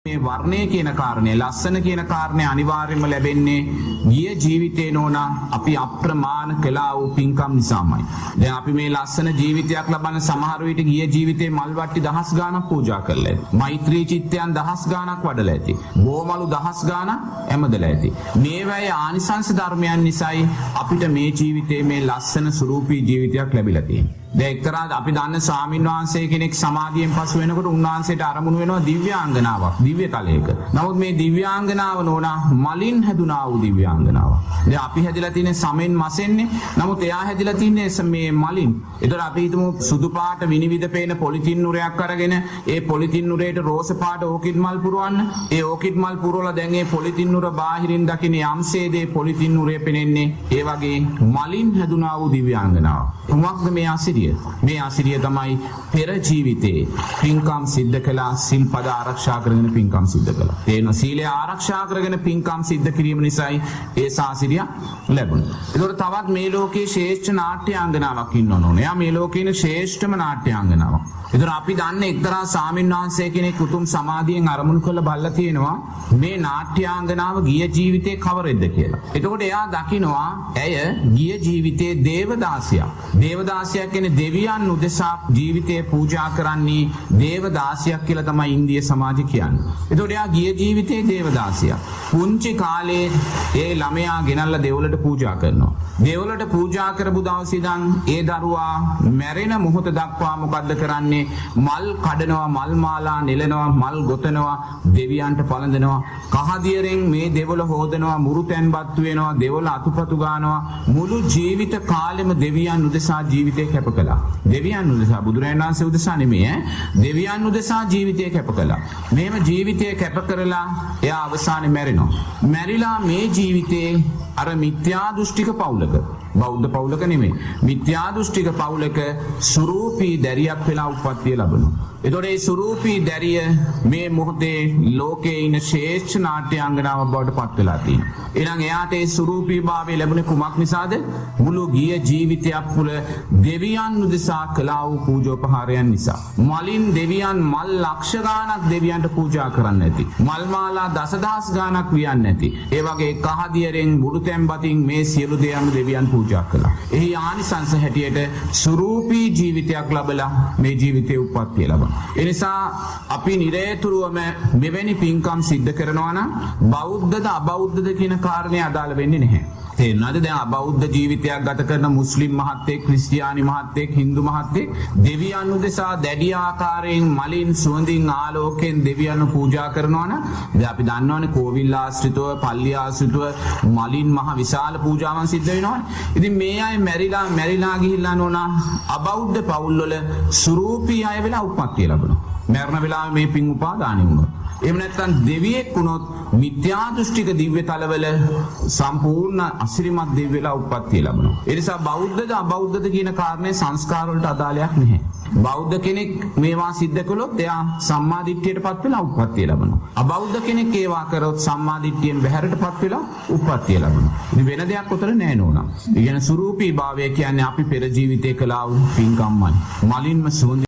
මේ වර්ණය කියන කාරණය, ලස්සන කියන කාරණය අනිවාර්යයෙන්ම ලැබෙන්නේ ගිය ජීවිතේ නෝනා අපි අප්‍රමාණ කළා වූ පින්කම් නිසාමයි. දැන් අපි මේ ලස්සන ජීවිතයක් ලබන සමහර විට ගිය ජීවිතේ මල් වට්ටි දහස් ගාණක් පූජා කරලා ඇති. මෛත්‍රී චිත්තයන් දහස් ගාණක් වඩලා ඇති. බෝමලු දහස් ගාණක් ඇමදලා ඇති. මේවායේ ආනිසංස ධර්මයන් නිසායි අපිට මේ ජීවිතේ මේ ලස්සන සුරූපී ජීවිතයක් ලැබිලා තියෙන්නේ. දැන් එක්තරා අපි දන්න ස්වාමින් වහන්සේ කෙනෙක් සමාධියෙන් පසු වෙනකොට උන්වහන්සේට අරමුණු වෙනවා දිව්‍යාංගනාවක්, දිව්‍ය තලයක. නමුත් මේ දිව්‍යාංගනාව නෝනා මලින් හැදුනා වූ දිව්‍යාංගනාවක්. දැන් අපි හැදිලා තියෙන්නේ සමෙන් මසෙන්නේ. නමුත් එයා හැදිලා තින්නේ මේ මලින්. ඒතර අපි හිතමු සුදු පාට විනිවිද පේන පොලිතින් නුරයක් අරගෙන ඒ පොලිතින් නුරේට රෝස පාට ඕකිඩ් මල් පුරවන්න. ඒ ඕකිඩ් මල් පුරවලා දැන් ඒ පොලිතින් නුර බාහිරින් දකින යම්සේ දේ පොලිතින් නුරේ පෙනෙන්නේ ඒ වගේ මලින් හැදුනා වූ දිව්‍යාංගනාවක්. කුමක්ද මේ අසිරිය? මේ අසිරිය තමයි පෙර ජීවිතේ පින්කම් සිද්ධ කළා, සිල්පද ආරක්ෂා කරගෙන පින්කම් සිද්ධ කළා. තේරෙනවා, සීලය ආරක්ෂා කරගෙන පින්කම් සිද්ධ කිරීම නිසායි ඒ සාසිරිය ලැබුණේ. ඒතකොට තවත් මේ ලෝකේ ශ්‍රේෂ්ඨ නාට්‍යාංගනාවක් ඉන්නව නෝනේ. එයා මේ ලෝකේ ඉන්න ශ්‍රේෂ්ඨම නාට්‍යාංගනාවක්. ඒතර අපි දන්නේ එක්තරා සාමින් වහන්සේ කෙනෙක් උතුම් සමාධියෙන් අරමුණු කරලා බලලා තියෙනවා මේ නාට්‍යාංගනාව ගිය ජීවිතේ කවරෙද්ද කියලා. එතකොට එයා දකිනවා ඇය ගිය ජීවිතේ දේවදාසියක්. දේවදාසියක් කියන්නේ දෙවියන් උදෙසා ජීවිතේ පූජා කරන්නේ දේවදාසියක් කියලා තමයි ඉන්දිය සමාජය කියන්නේ. එතකොට එයා ගිය ජීවිතේ දේවදාසියක්. පුංචි කාලේ ඒ ළමයා ගෙනල්ලා දෙවොලට පූජා කරනවා. දෙවොලට පූජා කරපු දවසේ ඉඳන් ඒ දරුවා මැරෙන මොහොත දක්වා මොකද්ද කරන්නේ? මල් කඩනවා, මල් මාලා නෙලනවා, මල් ගොතනවා, දෙවියන්ට පළඳිනවා, කහදියරෙන් මේ දෙවොල හොදනවා, මුරු තැන්පත්තු වෙනවා, දෙවොල අතුපතු ගන්නවා. මුළු ජීවිත කාලෙම දෙවියන් උදෙසා ජීවිතේ කැප කළා. දෙවියන් උදෙසා, බුදුරජාණන් වහන්සේ උදෙසා නෙමෙයි ඈ. දෙවියන් උදෙසා ජීවිතේ කැප කළා. මෙහෙම ජීවිතය කැප කරලා එයා අවසානයේ මැරෙනවා. මැරිලා මේ ජීවිතේ අර මිත්‍යා දෘෂ්ටික පවුලක, බෞද්ධ පවුලක නෙමෙයි, මිත්‍යා දෘෂ්ටික පවුලක සුරූපී දැරියක් වෙලා උප්පත්තිය ලැබෙනවා. එතකොට ඒ සුරූපී දැරිය මේ මොහොතේ ලෝකයේ ඉන්න ශ්‍රේෂ්ඨ නාට්‍යාංගනාවක් බවට පත් වෙලා තියෙනවා. එහෙනම් එයාට ඒ සුරූපී භාවය ලැබුණේ කුමක් නිසාද? මුළු ගිය ජීවිතයක් තුළ දෙවියන් උදෙසා කළා වූ පූජෝපහාරයන් නිසා. මලින් දෙවියන් මල් ලක්ෂ ගාණක් දෙවියන්ට පූජා කරන්න ඇති. මල් මාලා දසදහස් ගාණක් වියන්න ඇති. ඒ වගේ කහදියරෙන් මුරු තැන්පතින් මේ සියලු දේයන්ම දෙවියන් පූජා කළා. එහි ආනිසංස හැටියට සුරූපී ජීවිතයක් ලැබලා මේ ජීවිතේ උප්පත්තිය ලබනවා. ඒ නිසා අපි නිරේතුරුවම මෙවැනි පින්කම් සිද්ධ කරනවා නම් බෞද්ධද අබෞද්ධද කියන කාරණේ අදාළ වෙන්නේ නැහැ. තේරෙනවද? දැන් අබෞද්ධ ජීවිතයක් ගත කරන මුස්ලිම් මහත්තයෙක්, ක්‍රිස්තියානි මහත්තයෙක්, හින්දු මහත්තයෙක් දෙවියන් උදෙසා දැඩි ආකාරයෙන් මලින් සුවඳින් ආලෝකයෙන් දෙවියන්ව පූජා කරනවා නම්, දැන් අපි දන්නවනේ කෝවිල් ආශ්‍රිතව, පල්ලි ආශ්‍රිතව මලින් මහ විශාල පූජාවන් සිද්ධ වෙනවනේ. ඉතින් මේ අය මැරිලා මැරිලා ගිහිල්ලා නෝනා අබෞද්ධ පවුල් වල සුරූපී අය වෙලා උප්පත්තිය ලබනවා. මරණ වෙලාවේ මේ පින් උපාදානෙ වුණොත්. එහෙම නැත්නම් දෙවියෙක් වුණොත් මිත්‍යා දෘෂ්ටික දිව්‍ය තලවල සම්පූර්ණ අසිරිමත් දෙව් වෙලා උප්පත්තිය ලබනවා. ඒ නිසා බෞද්ධද අබෞද්ධද කියන කාරණේ සංස්කාර වලට අදාළයක් නැහැ. බෞද්ධ කෙනෙක් මේවා සිද්ධ කළොත් එයා සම්මා දිට්ඨියටපත් වෙලා උප්පත්තිය ලබනවා. අබෞද්ධ කෙනෙක් ඒවා කරොත් සම්මා දිට්ඨියෙන් බැහැරටපත් වෙලා උප්පත්තිය ලබනවා. ඉතින් වෙන දෙයක් උතර නෑ නෝනා. ඒ කියන්නේ සුරූපී භාවය කියන්නේ අපි පෙර ජීවිතේ කළා වූ පින්කම්මයි. මලින්ම සුවඳ